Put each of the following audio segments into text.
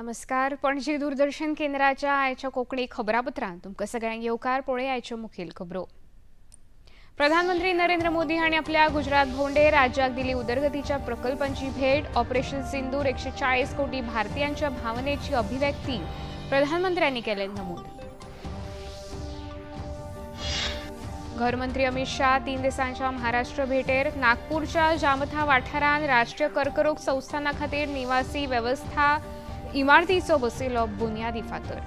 नमस्कार. पणजी दूरदर्शन केंद्राच्या आयच्या कोंकणी खबरापत्रांत तुमकां सगळ्यांक येवकार. पळय आयच्यो मुखेल खबरो. प्रधानमंत्री नरेंद्र मोदी हांणी आपल्या गुजरात भोंवडेर राज्याक दिली उदरगतीच्या प्रकल्पांची भेट. ऑपरेशन सिंदूर 140 कोटी भारतीयांच्या भावनेची अभिव्यक्ती प्रधानमंत्र्यांनी केलें नमूद. घरमंत्री अमित शाह 3 दिसांच्या महाराष्ट्र भेटेर. नागपूरच्या जामथा वाठारांत राष्ट्रीय कर्करोग संस्थाना खातीर निवासी वेवस्था इमारतीचो बसयलो बुनियादी फातर.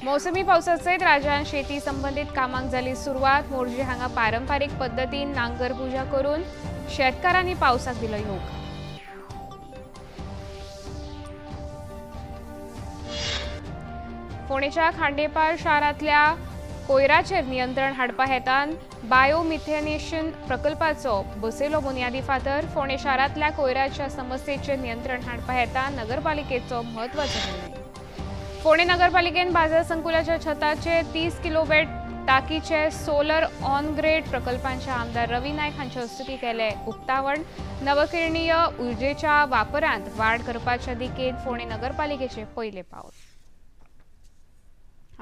मोसमी पावसा सयत राज्यांत शेती संबंदीत कामांक जाली सुरवात. मोरजी हांगा पारंपारीक पद्दतीन नांगर पुजा करून शेतकारांनी पावसाक दिलो येवकार. फोंडेच्या खांडेपार शारांतल्या कोयराचेर नियंत्रण हाडपा हेतान बायोमिथेनेशन प्रकल्पाचो बसयलो बुनियादी फातर. फोंडे शारांतल्या कोयराच्या समस्येचेर नियंत्रण हाडपा हेतान नगरपालिकेचो म्हत्वाचो निर्णय. फोंडे नगरपालिकेन बाजार संकुलाच्या छताचे 30 किलोवॅट ताकीचे सोलर ऑन ग्रेड प्रकल्पांच्या आमदार रवी नायक हांचे हस्तुकीं केलें उक्तावण. नवकिरणीय उर्जेच्या वापरांत वाड करपाच्या दिकेन फोंडे नगरपालिकेचे पयलें पावल.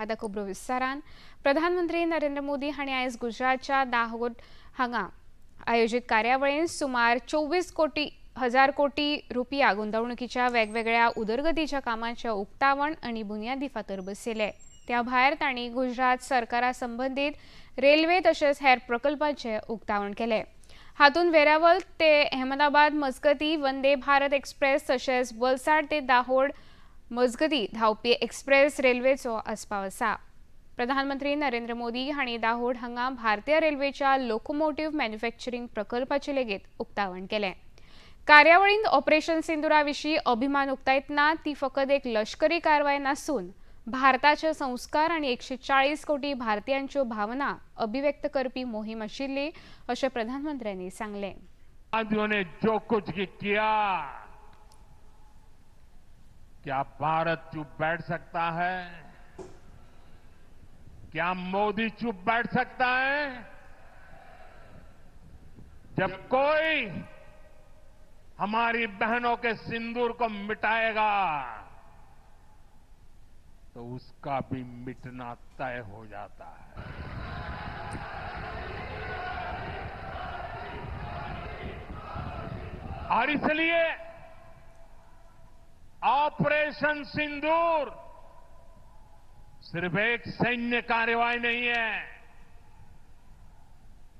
आतां खबरो विस्तारान. प्रधानमंत्री नरेंद्र मोदी हांणी आयज गुजरातच्या दाहोद हांगा आयोजीत कार्यावळींत सुमार 24,000 कोटी रुपया गुंतवणुकीच्या वेगवेगळ्या उदरगतीच्या कामांचें उक्तावण आनी बुनियादी फातर बसयले. त्या भायर तांणी गुजरात सरकारा संबंदीत रेल्वे तशेंच हेर प्रकल्पांचें उक्तावण केलें. हातूंत वेरावल ते अहमदाबाद मजगती वंदे भारत एक्सप्रेस तशेंच वलसाड ते दाहोद मजगती धांवपी एक्सप्रेस रेल्वेचो आस्पाव आसा. प्रधानमंत्री नरेंद्र मोदी हांणी दाहोद हांगा भारतीय रेल्वेच्या लोकोमोटिव्ह मॅन्युफॅक्चरींग प्रकल्पाचें लेगीत उक्तावण केलें. कार्यावळींत ऑपरेशन सिंदुरा विशीं अभिमान उक्तायतना ती फकत एक लश्करी कारवाय नासून भारताचे संस्कार आनी 140 कोटी भारतीयांच्यो भावना अभिव्यक्त करपी मोहीम आशिल्ली अशें प्रधानमंत्र्यांनी सांगलें. जो कुछ किया, क्या भारत चुप बैठ सकता है? क्या मोदी चुप बैठ सकता है? जब कोई हमारी बहनों के सिंदूर को मिटाएगा तो उसका भी मिटना तय हो जाता है. और इसलिए ऑपरेशन सिंदूर सिर्फ एक सैन्य कार्रवाई नहीं है,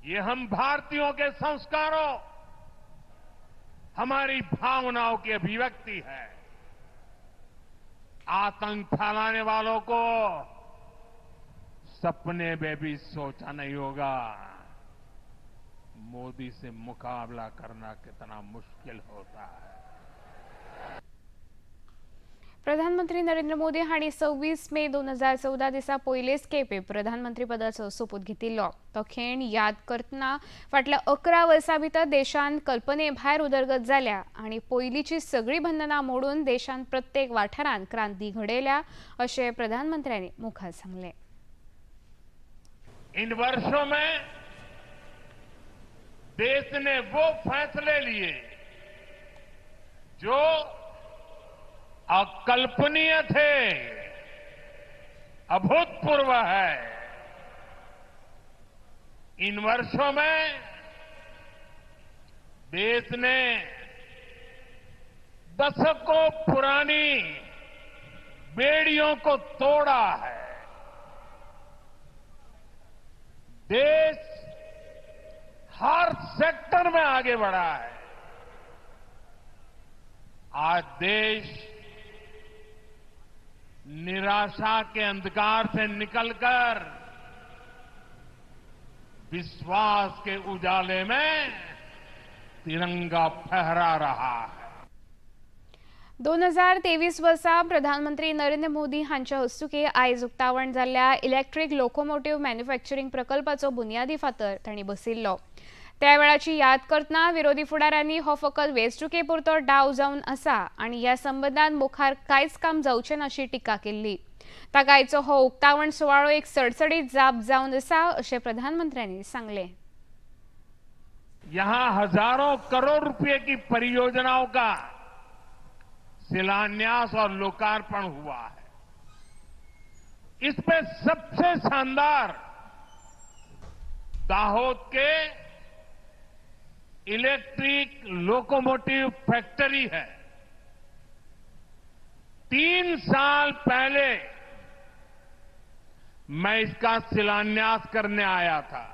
ये हम भारतीयों के संस्कारों, हमारी भावनाओं की अभिव्यक्ति है. आतंक फैलाने वालों को सपने में भी सोचा नहीं होगा मोदी से मुकाबला करना कितना मुश्किल होता है. प्रधानमंत्री नरेंद्र मोदी हांणी 26 मे 2014 दिसा पयलेच खेपे प्रधानमंत्रीपदाचो सोपूत घेतिल्लो. तो खीण याद करतना फाटल्या 11 वर्सां भितर देशांत कल्पने भायर उदरगत जाल्या आनी पयलींची सगळीं बंधनां मोडून देशांत प्रत्येक वाठारांत क्रांती घडयल्या अशें प्रधानमंत्र्यांनी मुखार सांगलें. इन वर्षों में देश ने वो फैसले लिए जो अकल्पनीय थे, अभूतपूर्व है. इन वर्षों में देश ने दशकों पुरानी बेड़ियों को तोड़ा है. देश हर सेक्टर में आगे बढ़ा है. आज देश निराशा के अंधकार से निकलकर विश्वास के उजाले में तिरंगा फहरा रहा है. 2023 वर्सा प्रधानमंत्री नरेंद्र मोदी हांच्या हस्तुकीं आयज उक्तावण जाल्ल्या इलेक्ट्रीक लोकोमोटिव्ह मॅन्युफॅक्चरींग प्रकल्पाचो बुनियादी फातर तांणी बसयिल्लो. त्या वेळाची याद करतना विरोधी फुडाऱ्यांनी हो फकत वेंचणुके पुरतो डाव जावन आसा आनी ह्या संबंदान मुखार कांयच काम जावचें ना अशी टिका केल्ली. ताका आयचो हो उक्तावण सुवाळो एक सडसडीत जाप जावन आसा अशें प्रधानमंत्र्यांनी सांगलें. यहां हजारों करोड़ रुपए की परियोजनाओं का शिलान्यास और लोकार्पण हुआ है। इसमें सबसे शानदार दाहोद के इलेक्ट्रिक लोकोमोटिव फैक्ट्री है। 3 साल पहले मैं इसका शिलान्यास करने आया था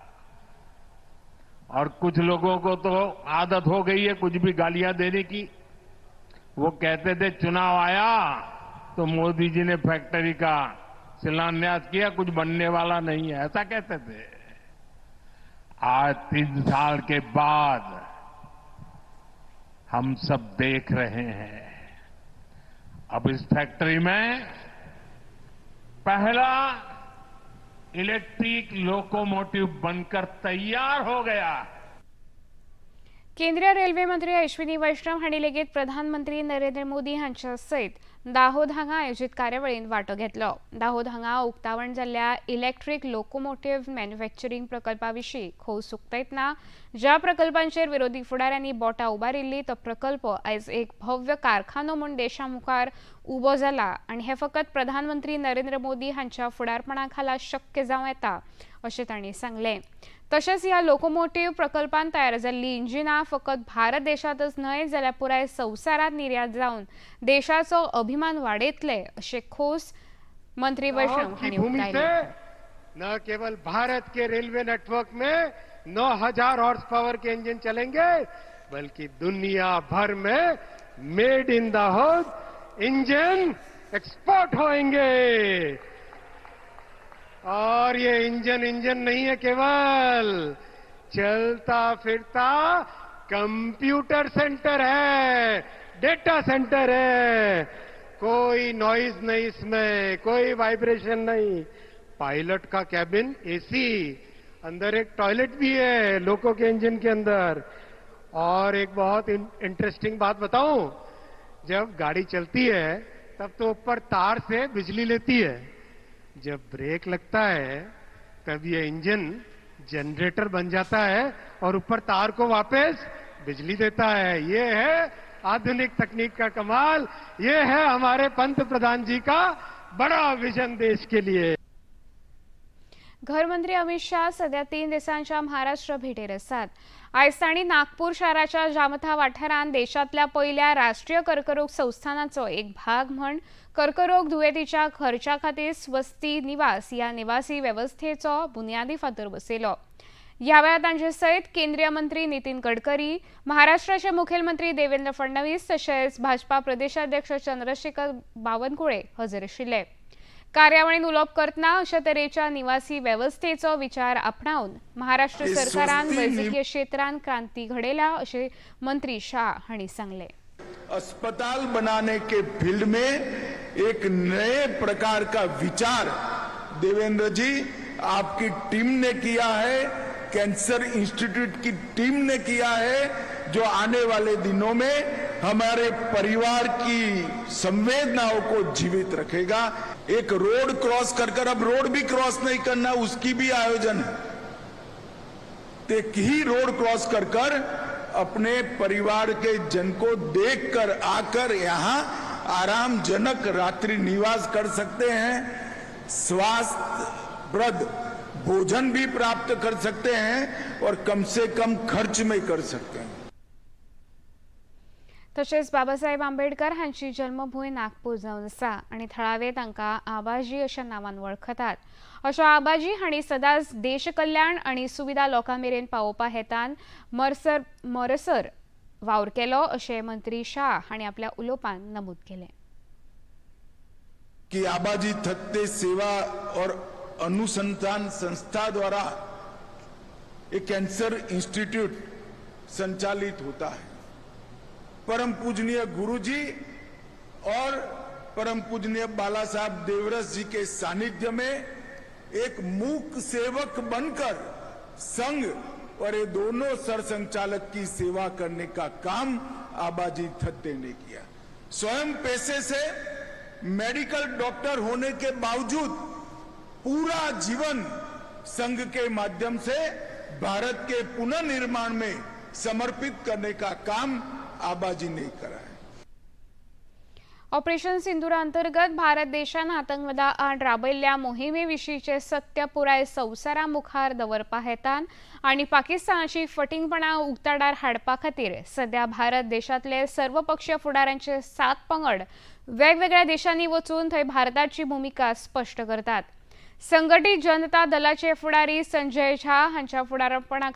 और कुछ लोगों को तो आदत हो गई है कुछ भी गालियां देने की। वो कहते थे चुनाव आया तो मोदी जी ने फैक्ट्री का शिलान्यास किया, कुछ बनने वाला नहीं है, ऐसा कहते थे। आज 3 साल के बाद हम सब देख रहे हैं, अब इस फैक्ट्री में पहला इलेक्ट्रिक लोकोमोटिव बनकर तैयार हो गया है। केंद्रीय रेल्वे मंत्री अश्विनी वैष्णव हांणी लेगीत प्रधानमंत्री नरेंद्र मोदी हांच्या सयत दाहोद हांगा आयोजीत कार्यावळींत वांटो घेतलो। दाहोद हांगा उक्तावण जाल्ल्या इलेक्ट्रीक लोकोमोटिव्ह मॅन्युफॅक्चरींग प्रकल्पा विशीं खोस उक्तायतना ज्या प्रकल्पांचेर विरोधी फुडाऱ्यांनी बोटां उबारिल्ली तो प्रकल्प आयज एक भव्य कारखानो म्हूण देशा मुखार उबो जाला आनी हें फकत प्रधानमंत्री नरेंद्र मोदी हांच्या फुडारपणा खाला शक्य जावं येता अशें तांणी सांगलें। तशेंच ह्या लोकोमोटिव्ह प्रकल्पान तयार जाल्ली इंजिनां फकत भारत देशांतच न्हय जाल्यार पुराय संवसारांत निर्यात जावन देशाचो अभिमान वाडयतले अशें खोस मंत्री वैष्णव हांणी उक्तायलें। न केवल भारत के रेलवे नेटवर्क में 9000 हॉर्स पावर के इंजन चलेंगे, बल्कि दुनिया भर में made in Dahod engine export होंगे। और ये इंजन इंजन नहीं है, केवल चलता फिरता कंप्यूटर सेंटर है, डेटा सेंटर है। कोई नॉइज नहीं इसमें, कोई वाइब्रेशन नहीं। पायलट का कैबिन एसी, अंदर एक टॉयलेट भी है लोको के इंजन के अंदर। और एक बहुत इंटरेस्टिंग बात बताऊं, जब गाड़ी चलती है तब तो ऊपर तार से बिजली लेती है, जब ब्रेक लगता है तब ये इंजन जनरेटर बन जाता है और ऊपर तार को वापस बिजली देता है। ये है आधुनिक तकनीक का कमाल, ये है हमारे पंत प्रधान जी का बड़ा विजन देश के लिए। घरमंत्री अमित शाह सध्या 3 दिसांच्या महाराष्ट्र भेटेर आसात। आयज तांणी नागपूर शाराच्या जामथा वाठारांत देशांतल्या पयल्या राष्ट्रीय कर्करोग संस्थानाचो एक भाग म्हण कर्करोग दुयेंतीच्या खर्चा खातीर स्वस्ती निवास ह्या निवासी वेवस्थेचो बुन्यादी फातर बसयलो। ह्या वेळार तांचे सयत केंद्रीय मंत्री नितीन गडकरी, महाराष्ट्राचे मुखेलमंत्री देवेंद्र फडणवीस तशेंच भाजपा प्रदेशाध्यक्ष चंद्रशेखर बावनकुळे हजर आशिल्ले। कार्यावळीन उलोवप करतना अशा तरेच्या निवासी वेवस्थेचो विचार आपणावन महाराष्ट्र सरकारान वैजकीय क्षेत्रांत क्रांती घडयल्या अशें मंत्री शाह हांणी सांगलें। अस्पताल बनाने के फील्ड में एक नए प्रकार का विचार देवेंद्र जी आपकी टीम ने किया है, कैंसर इंस्टीट्यूट की टीम ने किया है, जो आने वाले दिनों में हमारे परिवार की संवेदनाओं को जीवित रखेगा। एक रोड क्रॉस कर कर, अब रोड भी क्रॉस नहीं करना, उसकी भी आयोजन है। एक ही रोड क्रॉस कर कर अपने परिवार के जन को देखकर आकर यहाँ आरामजनक रात्रि निवास कर सकते हैं, स्वास्थ्यप्रद भोजन भी प्राप्त कर सकते हैं और कम से कम खर्च में कर सकते हैं। तशेंच बाबासाहेब आंबेडकर हांची जन्मभूंय नागपूर जावन आसा आनी थळावे तांकां आबाजी अशा नांवान वळखतात। अशा आबाजी हांणी सदांच देश कल्याण आनी सुविधा लोकां मेरेन पावोवपा हेतान मरसर वावर केलो अशें मंत्री शाह हांणी आपल्या उलोवपान नमूद केलें। की आबाजी थत्ते सेवा और अनुसंधान संस्था द्वारा एक कैंसर इंस्टीट्यूट संचालित होता है। परम पूजनीय गुरुजी और परम पूजनीय बाला साहब देवरस जी के सानिध्य में एक मूक सेवक बनकर संघ और ये दोनों सरसंचालक की सेवा करने का काम आबाजी थत्ते ने किया। स्वयं पेशे से मेडिकल डॉक्टर होने के बावजूद पूरा जीवन संघ के माध्यम से भारत के पुनर्निर्माण में समर्पित करने का काम आबाजी ने करा है। ऑपरेशन सिंदूरा अंतर्गत भारत देशान आतंकवादा आड राबयल्ल्या मोहिमे विशींचे सत्य पुराय संवसारा मुखार दवरपा हेतान आनी पाकिस्तानाची फटींगपणां उक्ताडार हाडपा खातीर सध्या भारत देशांतले सर्वपक्षीय फुडाऱ्यांचे 7 पंगड वेगवेगळ्या देशांनी वचून थंय भारताची भुमिका स्पश्ट करतात। संघटित जनता दलाचे फुडारी संजय झा हांच्या फुडारपणा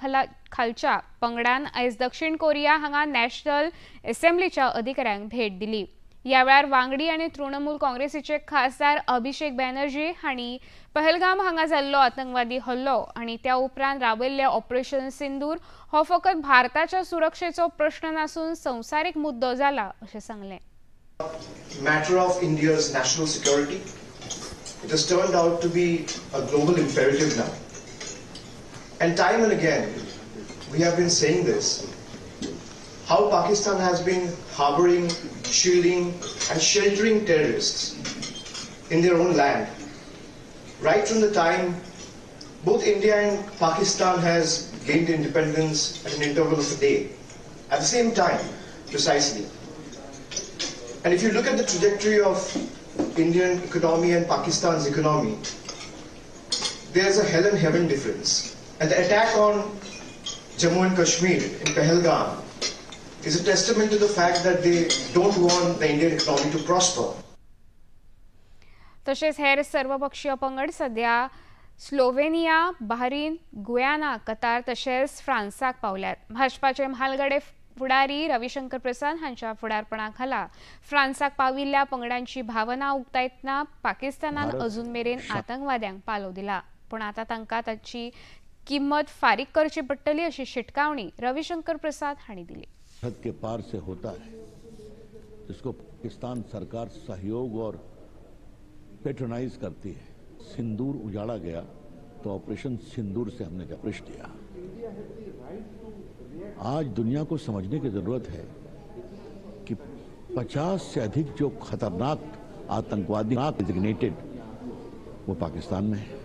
खालच्या पंगडान आयज दक्षिण कोरिया हांगा नॅशनल असेंब्लीच्या अधिकाऱ्यांक भेट दिली। या वेळार वांगडी आनी तृणमूल काँग्रेसीचे खासदार अभिषेक बॅनर्जी हांणी पहलगाम हांगा जाल्लो आतंकवादी हल्लो आनी त्या उपरांत राबयल्ले ऑपरेशन सिंदूर हो फकत भारताच्या सुरक्षेचो प्रश्न नासून संवसारीक मुद्दो जाला अशें सांगलें। Matter of India's national security, it has turned out to be a global imperative now. And time and again, we have been saying this, how Pakistan has been harboring, shielding and sheltering terrorists in their own land. Right from the time both India and Pakistan has gained independence at an interval of a day, at the same time, precisely. And if you look at the trajectory of Indian economy and Pakistan's economy, there's a hell and heaven difference. And the attack on Jammu and Kashmir in Pahalgam is a testament to the fact that they don't want the Indian economy to prosper. तसेच हेर सर्वपक्षीय पंगड सध्या Slovenia, Bahrain, Guyana, Qatar तशेंच फ्रांसाक पावल्यात। भाजपाचे म्हालगडे फुडारी रविशंकर प्रसाद हांच्या फुडारपणा खाला फ्रांसाक पाविल्ल्या पंगडांची भावना उक्तायतना पाकिस्तानान अजून मेरेन आतंकवाद्यांक पालव दिला, पूण आतां तांकां ताची किंमत फारीक करची पडटली अशी शिटकावणी रविशंकर प्रसाद हांणी दिली। सरहद के पार से होता है, जिसको पाकिस्तान सरकार सहयोग और पेट्रोनाइज करती है। सिंदूर उजाड़ा गया तो ऑपरेशन सिंदूर से हमने ऑपरेशन दिया। आज दुनिया को समझने की जरूरत है कि 50 से अधिक जो खतरनाक आतंकवादी डेजिग्नेटेड वो पाकिस्तान में है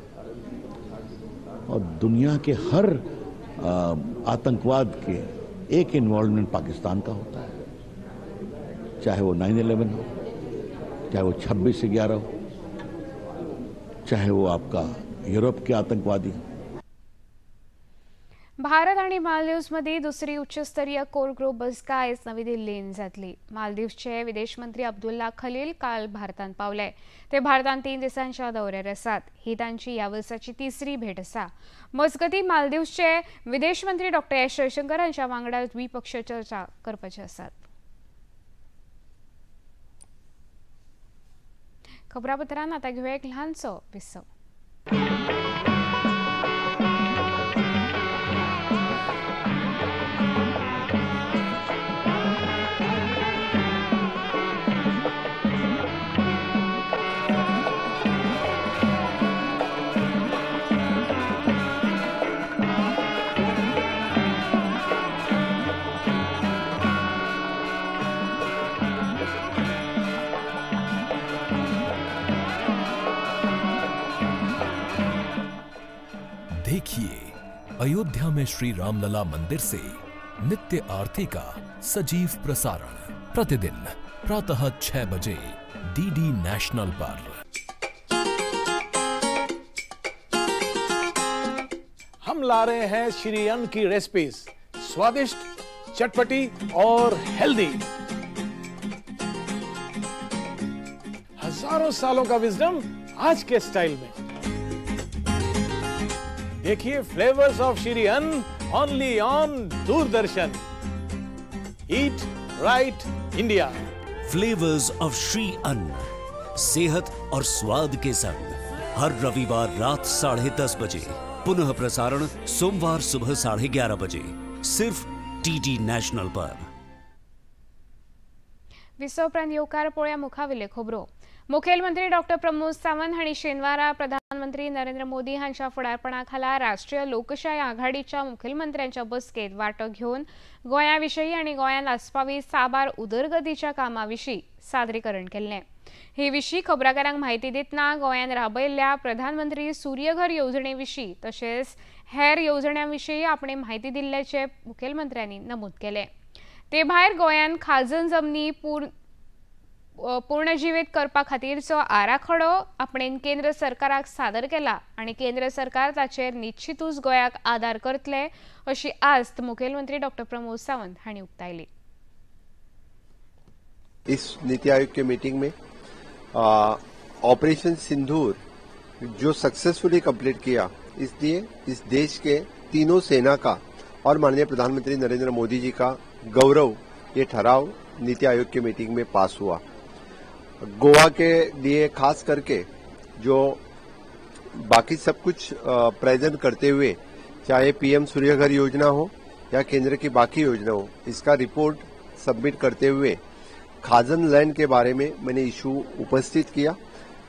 और दुनिया के हर आतंकवाद के एक इन्वॉल्वमेंट पाकिस्तान का होता है, चाहे वो 9/11 हो, चाहे वो 26/11 हो, चाहे वो आपका यूरोप के आतंकवादी हो। भारत आणि मालदीव्समध्ये दुसरी उच्चस्तरीय कोर ग्रुप बसका आयज नवी दिल्लीन जातली। मालदीव्सचे विदेश मंत्री अब्दुल्ला खलील काल भारतांत पावले। ते भारतांत 3 दिसांच्या दौऱ्यार आसात। ही तांची ह्या वर्साची तिसरी भेट आसा। मजगतीं मालदीव्सचे विदेश मंत्री डॉक्टर एस जयशंकर हांच्या वांगडा द्विपक्षीय चर्चा करपाचे आसात। खबरापत्रांत आतां घेवया एक ल्हानसो विसव। देखिए अयोध्या में श्री रामलला मंदिर से नित्य आरती का सजीव प्रसारण प्रतिदिन प्रातः 6 बजे डीडी नेशनल पर। हम ला रहे हैं श्री अन्न की रेसिपीज, स्वादिष्ट, चटपटी और हेल्दी। हजारों सालों का विजडम आज के स्टाइल में। देखिए flavours of Shri Anna only on Doordarshan. Eat right India. Flavours of Shri Anna, सेहत और स्वाद के संग, हर रविवार रात 10:30 बजे, पुनः प्रसारण सोमवार सुबह 11:30 बजे, सिर्फ डीडी नॅशनल पर। विसव उपरांत येवकार पळोवया मुखावेल्यो खबरो। मुखेलमंत्री डॉक्टर प्रमोद सावंत हांणी शेनवारा प्रधानमंत्री नरेंद्र मोदी हांच्या फुडारपणा खाला राष्ट्रीय लोकशाय आघाडीच्या मुखेलमंत्र्यांच्या बसकेत वांटो घेवन गोंया विशीं आनी गोंयांत आसपावी साबार उदरगतीच्या कामां विशीं सादरीकरण केल्लें। हे विशीं खबराकारांक म्हायती दितना गोंयांत राबयल्ल्या प्रधानमंत्री सूर्यघर येवजणे विशीं तशेंच हेर येवजण्यां विशीं आपणे म्हायती दिल्ल्याचें मुखेलमंत्र्यांनी नमूद केलें। ते भायर गोंयांत खाजन जमनी पुनर्जिवीत करपा खातीरचो आराखडो आपणेन केंद्र सरकाराक सादर केला आनी केंद्र सरकार ताचेर निश्चितूच गोंयाक आदार करतले अशी आस्त मुखेलमंत्री डॉक्टर प्रमोद सावंत हांणी उक्तायली। इस नीति आयोग के मीटिंग में ऑपरेशन सिंदूर जो सक्सेसफुली कंप्लीट किया, इसलिए इस देश के तीनों सेना का और माननीय प्रधानमंत्री नरेंद्र मोदी जी का गौरव ये ठहराव नीति आयोग की मीटिंग में पास हुआ। गोवा के लिए खास करके जो बाकी सब कुछ प्रेजेंट करते हुए, चाहे पीएम सूर्यघर योजना हो या केंद्र की बाकी योजना हो, इसका रिपोर्ट सबमिट करते हुए खाजन लैंड के बारे में मैंने इशू उपस्थित किया।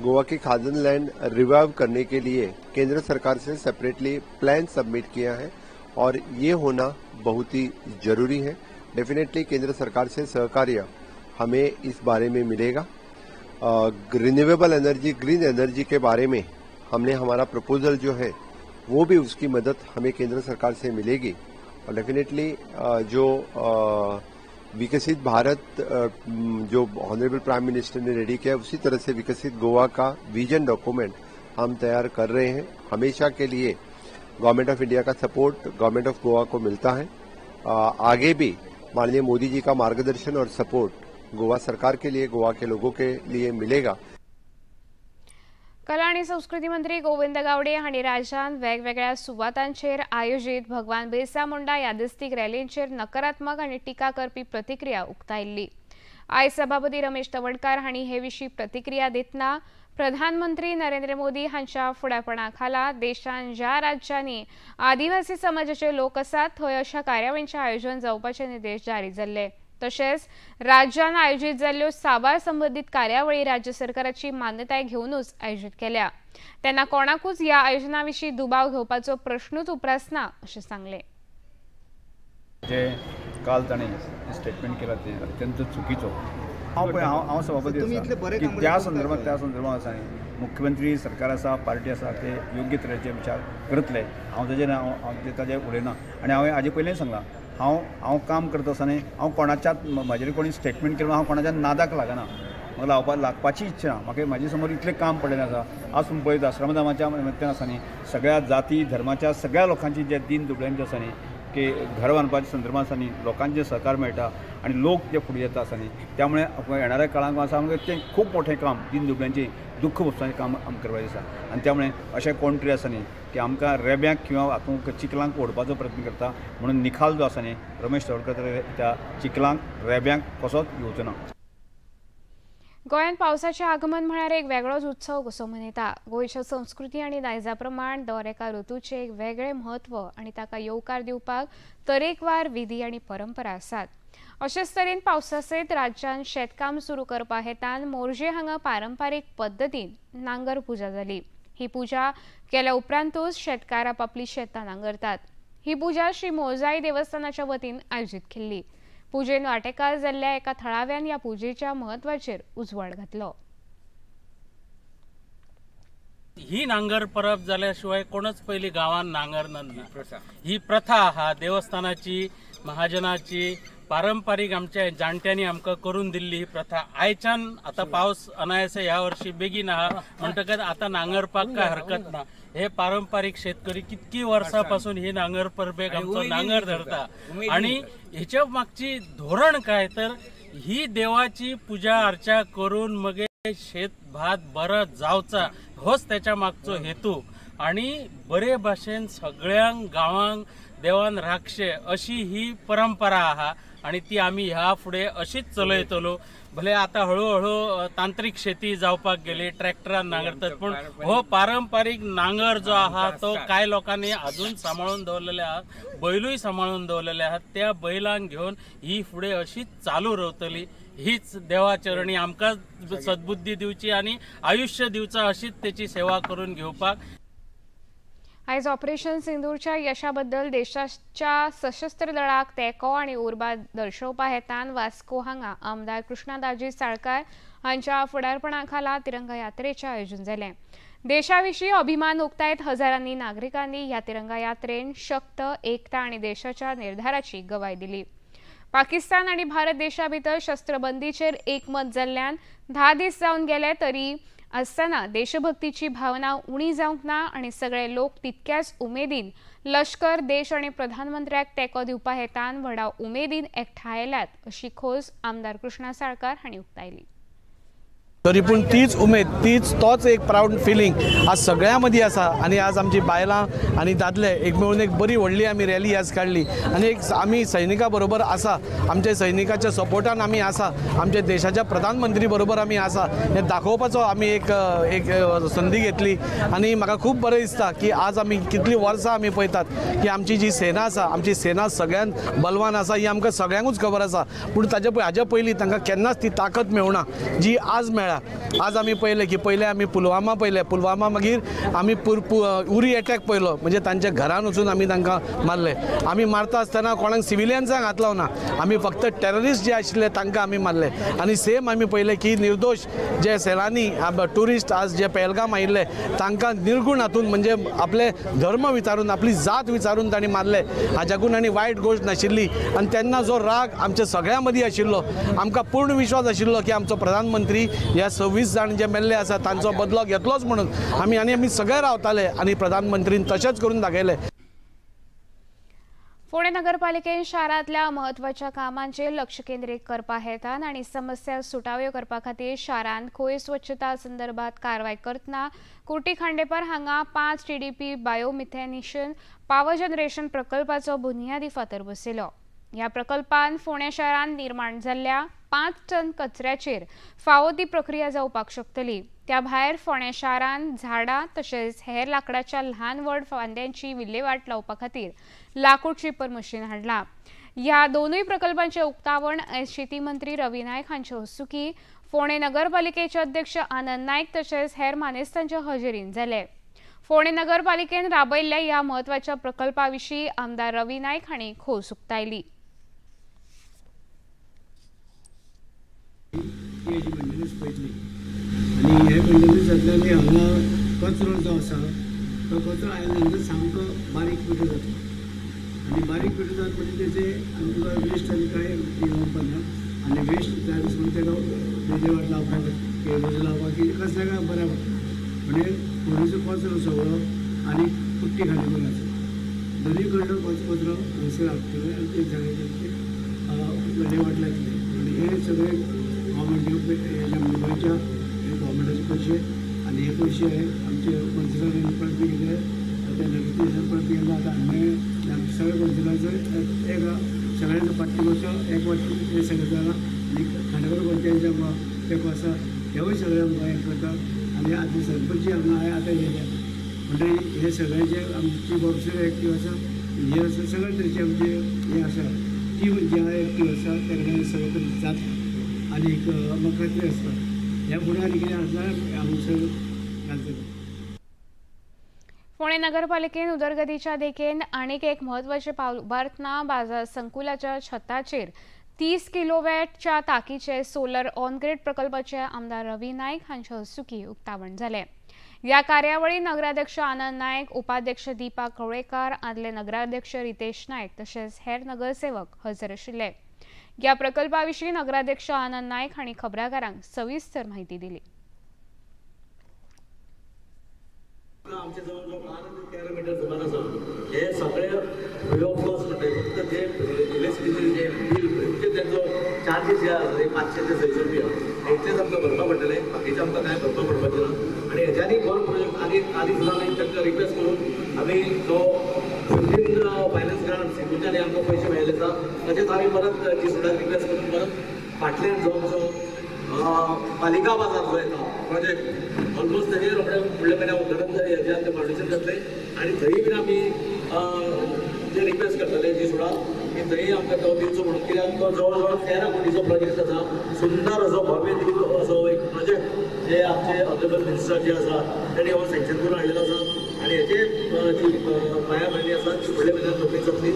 गोवा की खाजन लैंड रिवाइव करने के लिए केंद्र सरकार से सेपरेटली प्लान सबमिट किया है और ये होना बहुत ही जरूरी है। डेफिनेटली केंद्र सरकार से सहकार्य हमें इस बारे में मिलेगा। Renewable energy, green energy K बारे में हमने हमारा प्रपोजल जो है वो भी उसकी मदद हमें केंद्र सरकार से मिलेगी। और डेफिनेटली जो विकसित भारत जो ऑनरेबल प्राइम मिनिस्टर ने रेडी किया, उसी तरह से विकसित गोवा का विजन डॉक्यूमेंट हम तैयार कर रहे हैं। हमेशा के लिए गवर्नमेंट ऑफ इंडिया का सपोर्ट गवर्नमेंट ऑफ गोवा को मिलता है। आगे भी माननीय मोदी जी का मार्गदर्शन और सपोर्ट गोवा सरकार के लिए, गोवा के लोगों के लिए मिलेगा। कला आनी संस्कृती मंत्री गोविंद गावडे हांणी राज्यांत वेगवेगळ्या सुवातांचेर आयोजीत भगवान बिरसा मुंडा यादस्तीक रॅलींचेर नकारात्मक आनी टिका करपी प्रतिक्रिया उक्तायल्ली। आयज सभापती रमेश तवडकार हांणी हे विशीं प्रतिक्रिया दितना प्रधानमंत्री नरेंद्र मोदी हांच्या फुडारपणा खाला देशांत ज्या राज्यांनी आदिवासी समाजाचे लोक आसात थंय अशा कार्यावळींचें आयोजन जावपाचे निर्देश जारी जाल्ले। तशेंच राज्यान आयोजीत जाल्ल्यो साबार संबंदीत कार्यावळी राज्य सरकाराची मान्यताय घेवनूच आयोजीत केल्या। तेन्ना कोणाकूच ह्या आयोजना विशीं दुबाव घेवपाचो प्रश्नूच उप्रासना अशें सांगलें। जे काल ताणें स्टेटमेंट केलां तें अत्यंत चुकीचो। हांव पळय हांव सभापती आसा की त्या संदर्भात आसा न्ही, मुख्यमंत्री सरकार आसा, पार्टी आसा, ते योग्य तरेचे विचार करतले। हांव ताजेर हांव ताजेर उलयना आनी हांवें हाजे पयलींय सांगलां, हांव काम करता आसतना हांव कोणाच्याच म्हाजेर कोणी स्टेटमेंट केलें हांव कोणाच्या नादाक लागना, म्हाका लागपाची इच्छा ना। म्हाका म्हाजे समोर इतलें काम पडलेलें आसा। आज तुमी पळयता आश्रमधामाच्या निमित्तान आसा न्ही, सगळ्या जाती धर्माच्या सगळ्या लोकांची जे दीन दुबळ्यांचे आसा न्ही की घर बांदपाच्या संदर्भात आसा न्ही, लोकांचें सहकार मेळटा आनी लोक जे फुडें येता आसा न्ही, त्यामुळे येणाऱ्या काळांत आसा आमकां तें खूब मोठें काम दीन दुबळ्यांचें दुख्ख भोगपाचें काम आमकां करपाचें आसा। आनी त्यामुळे अशें कोण तरी आसा न्ही की आमकां रेब्यांक किंवा हातूंत चिखलांक ओडपाचो प्रयत्न करता, म्हणून निकाल जो आसा न्ही रमेश तवडकर त्या चिखलांक रेब्यांक कसोच येवचो ना। गोंयांत पावसाचें आगमन म्हळ्यार एक वेगळोच उत्सव कसो मनयता। गोंयच्या संस्कृती आनी दायजा प्रमाण दर एका ऋतूचें एक वेगळें म्हत्व आनी ताका येवकार दिवपाक तरेकवार विधी आनी परंपरा आसात। अशेच तरेन पावसा सयत राज्यांत शेतकाम सुरू करपा हेतान मोरजे हांगा पारंपारीक पद्दतीन नांगर पुजा जाली। ही पुजा केल्या उपरांतूच शेतकार आपापली शेतां नांगरतात। ही पुजा श्री मोरजाई देवस्थानाच्या वतीन आयोजीत केल्ली। पुजेन वांटेकार जाल्ल्या एका थळाव्यान ह्या पुजेच्या म्हत्वाचेर उजवाड घातलो। ही नांगर परब जाल्या शिवाय कोणच पयलीं गांवांत नांगरनात। ही प्रथा आहा देवस्थानाची, महाजनाची, पारंपारीक आमच्या जाणट्यांनी आमकां करून दिल्ली ही प्रथा। आयच्यान आतां पावस अनायासे ह्या वर्षी बेगीन आहा म्हणटकच आतां नांगरपाक काय हरकत ना। हे पारंपारीक शेतकरी कितकी वर्सां पासून ही नांगर परबेक आमचो नांगर धरता आनी हेच्या मागची धोरण काय तर ही देवाची पुजा अर्चा करून मगे शेत भात बरो जावचा होच त्याच्या मागचो हेतू आनी बरे भाशेन सगळ्यांक गांवांक देवान राखशे अशी ही परंपरा आहा आनी ती आमी ह्या फुडें अशीच चलयतलो। भले आतां हळूहळू तांत्रीक शेती जावपाक गेली, ट्रॅक्टरान नांगरतात, पूण हो पारंपारीक नांगर जो आहा तो कांय लोकांनी अजून सांबाळून दवरलेले आहा, बैलूय सांबाळून दवरलेले आहात। त्या बैलांक घेवन ही फुडें अशीच चालू रावतली। हीच देवाचरणी आमकां सद्बुद्धी दिवची आनी आयुष्य दिवचा अशीच तेची सेवा करून घेवपाक। आयज ऑपरेशन सिंदूरच्या यशाबद्दल देशाच्या सशस्त्र दळाक तेंको आनी उर्बा दर्शोवपा हेतान वास्को हांगा आमदार कृष्णा दाजी साळकार हांच्या फुडारपणा खाला तिरंगा यात्रेचें आयोजन जालें। देशा विशीं अभिमान उक्तायत हजारांनी नागरिकांनी ह्या तिरंगा यात्रेन शक्त, एकता आनी देशाच्या निर्धाराची गवाय दिली। पाकिस्तान आनी भारत देशा भितर शस्त्रबंदीचेर एकमत जाल्ल्यान 10 दीस जावन गेले तरी आसतना देशभक्तीची भावना उणी जावंक ना आनी सगळे लोक तितक्याच उमेदीन लश्कर, देश आनी प्रधानमंत्र्याक तेंको दिवपा हेतान व्हडा उमेदीन एकठांय आयल्यात अशी खोस आमदार कृष्णा साळकार हांणी उक्तायली। तरी पूण तीच उमेद, तीच तोच एक प्रावड फिलींग आज सगळ्यां मदीं आसा आनी आज आमची बायलां आनी दादले एक मेळून एक बरी व्हडली आमी रॅली आज काडली आनी एक आमी सैनिका बरोबर आसा, आमच्या सैनिकाच्या सपोर्टान आमी आसा, आमच्या देशाच्या प्रधानमंत्री बरोबर आमी आसा हें दाखोवपाचो आमी एक एक संदी घेतली आनी म्हाका खूब बरें दिसता की आज आमी कितलीं वर्सां आमी पळयतात की आमची जी सेना आसा, आमची सेना सगळ्यांत बलवान आसा ही आमकां सगळ्यांकूच खबर आसा, पूण ताजे हाज्या पयलीं तांकां केन्नाच ती ताकद मेळना जी आज मेळ्ळा। आज आमी पळयलें की पयलें आमी पुलवामा पळयलें, पुलवामा मागीर आमी उरी एटॅक पळयलो, म्हणजे तांच्या घरान वचून आमी तांकां मारले। आमी मारता आसतना कोणाक सिविलियन्सांक हात लावना, आमी फक्त टेररिस्ट जे आशिल्ले तांकां आमी मारले आनी सेम आमी पळयलें की निर्दोश जे सैलानी ट्युरिस्ट आज जे पहलगाम आयिल्ले तांकां निर्गुण हातून म्हणजे आपले धर्म विचारून, आपली जात विचारून तांणी मारले, हाच्याकून आनी वायट गोश्ट नाशिल्ली। आनी तेन्ना जो राग आमच्या सगळ्यां मदीं आशिल्लो, आमकां पूर्ण विश्वास आशिल्लो की आमचो प्रधानमंत्री ह्या 26 जाण जे मेल्ले आसा तांचो बदलो घेतलोच म्हणून आमी आनी आमी सगळे रावताले आनी प्रधानमंत्रीन तशेंच करून दाखयलें। फोंडें नगरपालिकेन शारांतल्या म्हत्वाच्या कामांचेर लक्ष केंद्रीत करपा हेतान आनी समस्या सुटाव्यो करपा खातीर शारांत कोयर स्वच्छता संदर्भात कारवाय करतना कुर्टी खांडेपार हांगा 5 TDP biomethanation power generation प्रकल्पाचो बुनियादी फातर बसयलो। ह्या प्रकल्पान फोंडें शारांत निर्माण जाल्ल्या 5 टन कचऱ्याचेर फावो ती प्रक्रिया जावपाक शकतली। त्या भायर फोंडें शारांत झाडां तशेंच हेर लांकडाच्या ल्हान व्हड फांद्यांची विल्हेवाट लावपा खातीर लाकूड चिपर मशीन हाडलां। ह्या दोनूय प्रकल्पांचें उक्तावण शेती मंत्री रवी नायक हांचे हस्तुकीं फोंडें नगरपालिकेचे अध्यक्ष आनंद नायक तशेंच हेर मानेस्तांचे हजेरीन जालें। फोंडें नगरपालिकेन राबयल्ल्या ह्या म्हत्वाच्या प्रकल्पा विशीं आमदार रवी नायक हांणी खोस उक्तायली। आनी हे मेंटेनन्स जातले आनी हांगा कचरो जो आसा तो कचरो आयल्या नंतर सामको बारीक पिठो जाता आनी बारीक पिठो जाता म्हणजे तेजे आनी तुका वेस्ट आनी कांय येवपा ना आनी वेस्ट जाय म्हणून तेका विल्हेवाट लावपाक केळीचो लावपाक की कसल्या काय बऱ्याक पडटा। म्हणजे फोंडेचो कचरो सगळो आनी कुट्टी खांडेपाराचो दोनूय कडलो कचरो हांगसर हाडटले आनी ते सगळे तेंचे विल्हेवाट लायतले। म्हणजे हे सगळे गव्हर्मेंट गोंयच्या गव्हर्मेंटाचे पयशे आनी हे पयशे आमचे कौन्सिलरांनी प्रयत्न केले, त्या नगरपालिकेन प्रयत्न केला। आतां आमी आमच्या सगळ्या कौन्सिलरांचो एक सगळ्यांचो पार्टी एक वाटी हे सगळें जालां आनी खांडेपार पंचायतीचो आमकां तेंको आसा, हेवूय सगळे आमकां हें करता आनी आतां सरपंच हांगा आतां येयल्या म्हणटगीर हे सगळ्यांचे आमची चीफ ऑफिसर एक्टीव आसा, हे आसा सगळे तरेचे आमचे हे आसा टीम जे आहा एक्टीव आसा त्या कडेन सगळे तरेन जाता आनी म्हाका खात्री आसता ह्या फुडें आनी कितें आसल्यार हांगसर घालतले। फोंडें नगरपालिकेन उदरगतीच्या देखीन आनीक एक म्हत्वाचें पावल उबारतना बाजार संकुलाच्या छताचेर 30 किलोवॅटच्या ताकीचे सोलर ऑनग्रीड प्रकल्पाचे आमदार रवी नायक हांचे हस्तुकीं उक्तावण जालें। ह्या कार्यावळी नगराध्यक्ष आनंद नायक, उपाध्यक्ष दीपा कवळेकार, आदले नगराध्यक्ष रितेश नायक तशेंच हेर नगरसेवक हजर आशिल्ले। ह्या प्रकल्पा विशीं नगराध्यक्ष आनंद नायक हांणी खबराकारांक सविस्तर माहिती दिली। आमचे जवळ जवळ 12 ते 13 मीटर सुमार आसा हे सगळे फ्री ऑफ कॉस्ट म्हणटा, फक्त जे इलेक्ट्रिसिटीचे जे बील म्हणजे तेंचो चार्जीस जे आसा ते 500 ते 600 रुपया इतलेच आमकां भरपा पडटले, बाकीचे आमकां कांय भरपा पडपाचें ना। आनी हेज्यानी बरो प्रोजेक्ट आनी आदी सुद्दां आमी तांकां रिक्वेस्ट करून आमी जो 15 फायनान्स ग्रांट सिकूच्यान आमकां पयशे मेळिल्ले आसा तशेंच आमी परत जी सुद्दां रिक्वेस्ट करून परत फाटल्यान जो आमचो पालिका बाजार जो येता प्रोजेक्ट ऑलमोस्ट तेजेर रोखडे फुडल्या म्हयन्या उद्घाटन हेजें आमचें फावंडेशन जातलें आनी थंय बीन आमी जे रिक्वेस्ट करतले जी सुद्दां की थंय आमकां तो दिवचो म्हणून, कित्याक तो जवळ जवळ 13 कोटीचो प्रोजेक्ट आसा, सुंदर असो भव्य असो एक प्रोजेक्ट जे आमचे ऑनरेबल मिनिस्टर जे आसा तेणी हो सँक्शन करून हाडलेलो आसा आनी हेचे जी पायाभरणी आसा ती फुडल्या म्हयन्यात रोखडीच जातली।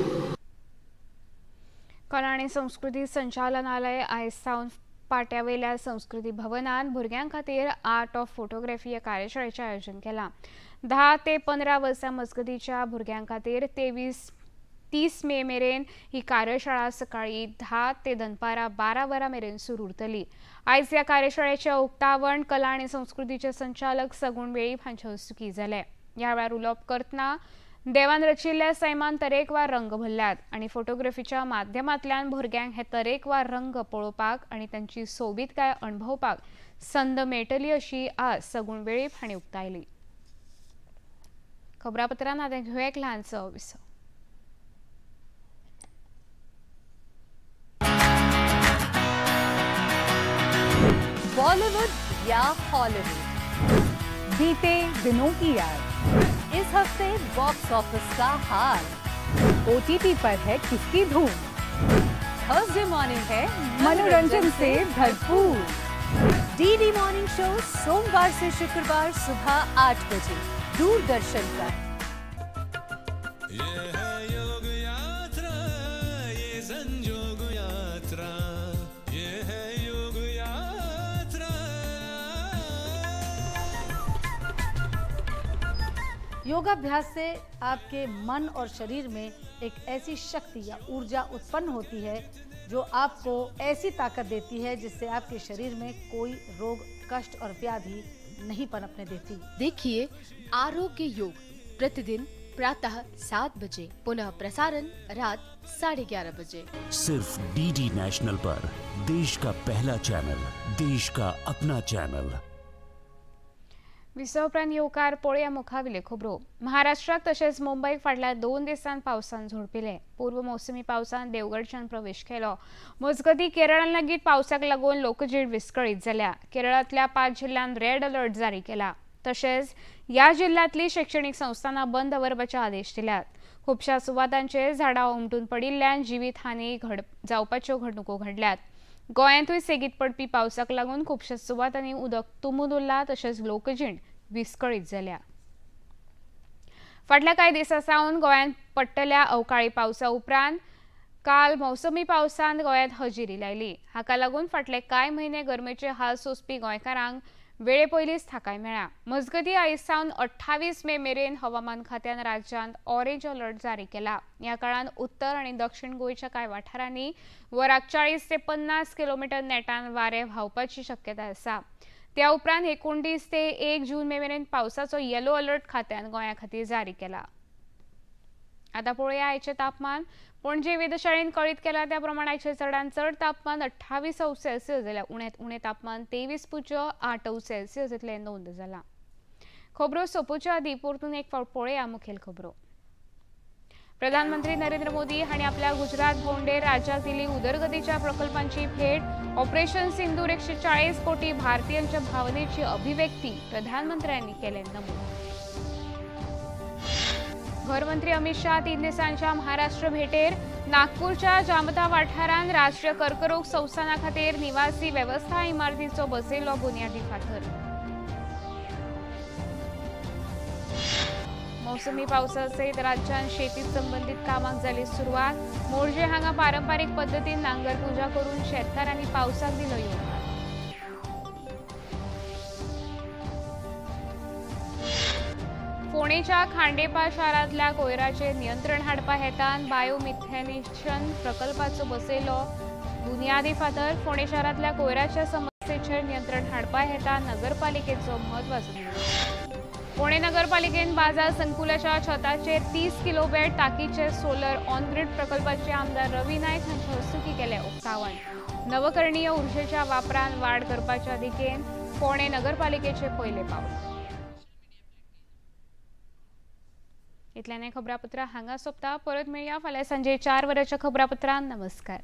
कला आनी संस्कृती संचालनालय आयज सावन पाट्यावेल्या संस्कृती भवनान भुरग्यां खातीर आर्ट ऑफ फोटोग्राफी ह्या कार्यशाळेचें आयोजन केलां। 10 ते 15 वर्सां मजगतीच्या भुरग्यां खातीर 23, 30 मे मेरेन ही कार्यशाळा सकाळी 10 ते दनपारा 12 वरां मेरेन सुरू उरतली. आयज ह्या कार्यशाळेचें उक्तावण कला आनी संस्कृतीचे संचालक सगुण वेळीप हांचे हस्तुकीं जालें. ह्या वेळार उलोवप करतना देवान रचिल्ल्या सैमान तरेकवार रंग भरल्यात आनी फोटोग्राफीच्या माध्यमांतल्यान भुरग्यांक हे तरेकवार रंग पळोवपाक आनी तांची सोबीतकाय अणभवपाक संद मेळटली अशी आस सगुण वेळीप हांणी उक्तायली. खबरापत्रान आतां घेवया एक ल्हानसो विसव. बॉलीवुड या हॉलीवुड, बीते दिनों की याद, इस हफ्ते बॉक्स ऑफिस का हाल, ओटीटी पर है किसकी धूम, थर्सडे मॉर्निंग है मनोरंजन से भरपूर, डीडी मॉर्निंग शो सोमवार से शुक्रवार सुबह 8 बजे दूरदर्शन पर। ये है योग यात्रा, ये संजोग यात्रा, ये है योग यात्रा। योगाभ्यास से आपके मन और शरीर में एक ऐसी शक्ति या ऊर्जा उत्पन्न होती है जो आपको ऐसी ताकत देती है जिससे आपके शरीर में कोई रोग, कष्ट और व्याधि नहीं पनपने देती। देखिए आरोग्य योग प्रतिदिन प्रातः 7 बजे, पुनः प्रसारण रात 11:30 बजे, सिर्फ डीडी नेशनल पर, देश का पहला चैनल, देश का अपना चैनल। विसव उपरांत येवकार पळोवया मुखावेल्यो खबरो. महाराष्ट्राक तशेंच मुंबयक फाटल्या 2 दिसांत पावसान झोडपिले. पूर्व मोसमी पावसान देवगडच्यान प्रवेश केलो. मजगतीं केरळान लेगीत पावसाक लागून लोकजीण विस्कळीत जाल्या. केरळांतल्या 5 जिल्ल्यांत रेड अलर्ट जारी केला. तशेंच ह्या जिल्ल्यांतली शिक्षणीक संस्थांना बंद दवरपाचे आदेश दिल्यात. खुबश्या सुवातांचेर झाडां उमटून पडिल्ल्यान जिवीत हानी जावपाच्यो घडणुको घडल्यात. गोंयांतूय सेगीत पडपी पावसाक लागून खुबश्या सुवातांनी उदक तुंबून उरलां तशेंच लोकजीण विस्कळीत जाल्या. फाटल्या कांय दिसां सावन गोंयांत पडटल्या अवकाळी पावसा उपरांत काल मौसमी पावसान गोंयांत हजेरी लायली. हाका लागून फाटले कांय म्हयने गरमेचे हाल सोंसपी गोंयकारांक वेळे पयलींच थाकाय मेळ्ळा. मजगतीं आयज सावन 28 मे मेरेन हवामान खात्यान राज्यांत ऑरेंज अलर्ट जारी केला. ह्या काळांत उत्तर आनी दक्षिण गोंयच्या कांय वाठारांनी वराक 40 ते 50 किलोमिटर नेटान वारें व्हांवपाची शक्यताय आसा. त्या उपरांत 29 ते 1 जून मे मेरेन पावसाचो येलो अलर्ट खात्यान गोंया खातीर जारी केला. आतां पळोवया आयचें तापमान. पणजे वेधशाळेन कळीत केला त्या प्रमाण आयचें चडांत चड तापमान 28 अंश सेल्सियस जाल्यार उण्यांत उणें तापमान 23.8 अंश सेल्सियस इतलें नोंद जालां. खबरो सोंपोवच्या आदीं परतून एक फावट पळोवया मुखेल खबरो. प्रधानमंत्री नरेंद्र मोदी हांणी आपल्या गुजरात भोंवडेर राज्याक दिली उदरगतीच्या प्रकल्पांची भेट. ऑपरेशन सिंदूर 140 कोटी भारतीयांच्या भावनेची अभिव्यक्ती प्रधानमंत्र्यांनी केलें नमूद. घरमंत्री अमित शाह 3 दिसांच्या महाराष्ट्र भेटेर. नागपूरच्या जामता वाठारांत राष्ट्रीय कर्करोग संस्थाना खातीर निवासी वेवस्था इमारतीचो बसयलो बुन्यादी फातर. मौसमी पावसा सयत राज्यांत शेती संबंदीत कामाक जाली सुरवात. मोरजे हांगा पारंपारीक पद्दतीन नांगर पुजा करून शेतकारांनी पावसाक दिलो येवकार. फोंडेच्या खांडेपा शारांतल्या कोयराचेर नियंत्रण हाडपा हेतान बायोमिथेनेशन प्रकल्पाचो बसयलो बुन्यादी फातर. फोंडे शारांतल्या कोयराच्या समस्येचेर नियंत्रण हाडपा हेतान नगरपालिकेचो म्हत्वाचो निर्णय. पुणे नगरपालिकेन बाजार संकुलाच्या छताचेर 30 किलोवॅट ताकीचे सोलर ऑनग्रीड प्रकल्पाचे आमदार रवी नायक हांचे हस्तुकीं केलें उक्तावण. नवकरणीय उर्जेच्या वापरान वाड करपाच्या दिकेन फोंडें नगरपालिकेचे पयलें पावल. इतल्यान खबरापत्रां हांगा सोंपता. परत मेळया फाल्यां सांजे 4 वरांच्या खबरापत्रांत. नमस्कार.